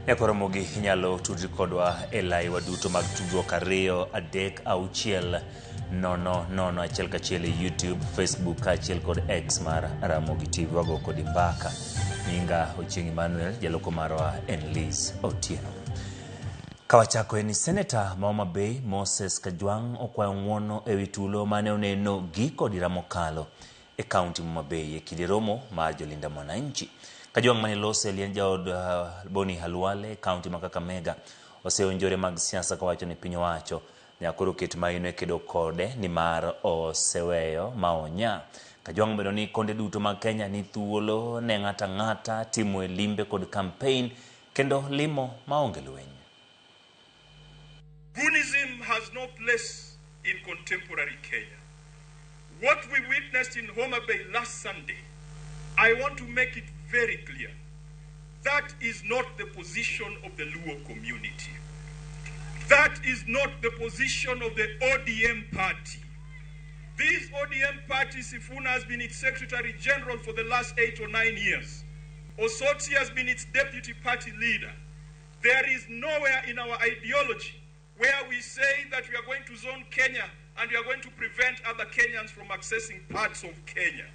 Nyakoromogi inyalo tudri kodwa e laiwa duto mag tudruok 2 3 6 0 0 1 1 e YouTube, Facebook kaachiel kod X mar Ramogi TV. Wago kodi mbaka. Nyinga Ochieng' Emmanuel, jaloko marwa en Liz Otieno. Kawachako en ni Seneta ma Homa Bay Moses Kajwang' okwayo ng'uono ewi tulo mane oneno giko dira mokalo e kaunti Homa Bay e kinde romo mar jolinda mwananchi. Kajwang' mane lose liend jaod Boni Khalwale e kaunti ma Kakamega oseonjore mag siasa kawacho ni piny owacho nyaka koro ket maino e kedo kode nimar oseweyo ma onya. Kajwang' omedo ni konde duto mag Kenya ni thuolo ne ng'ato ang'ata timo e limbe kod campaign kendo limo maonge lweny. Goonism has no place in contemporary Kenya. What we witnessed in Homa Bay last Sunday, I want to make it very clear. That is not the position of the Luo community. That is not the position of the ODM party. This ODM party, Sifuna has been its secretary general for the last 8 or 9 years. Osotsi has been its deputy party leader. There is nowhere in our ideology where we say that we are going to zone Kenya and we are going to prevent other Kenyans from accessing parts of Kenya.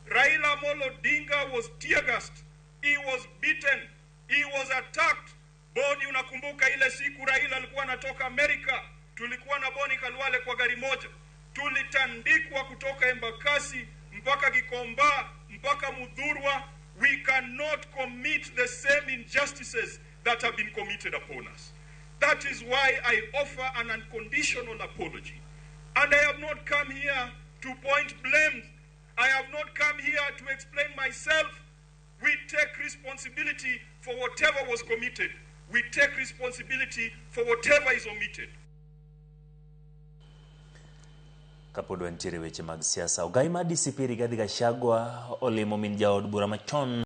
Raila Amolo Odinga was tear-gassed. He was beaten. He was attacked. Boni, unakumbuka ile siku Raila alikuwa anatoka Amerika, tulikuwa na Boni Khalwale kwa gari moja, tulitandikwa kutoka Embakasi mpaka Gikomba mpaka Muthurwa. We cannot commit the same injustices that have been committed upon us. That is why I offer an unconditional apology. And I have not come here to point blame. I have not come here to explain myself. We take responsibility for whatever was committed. We take responsibility for whatever is omitted. Kapod wantiere weche mag siasa, ogai mar DCP Rigathi Gachagua olimo min jaod bura machon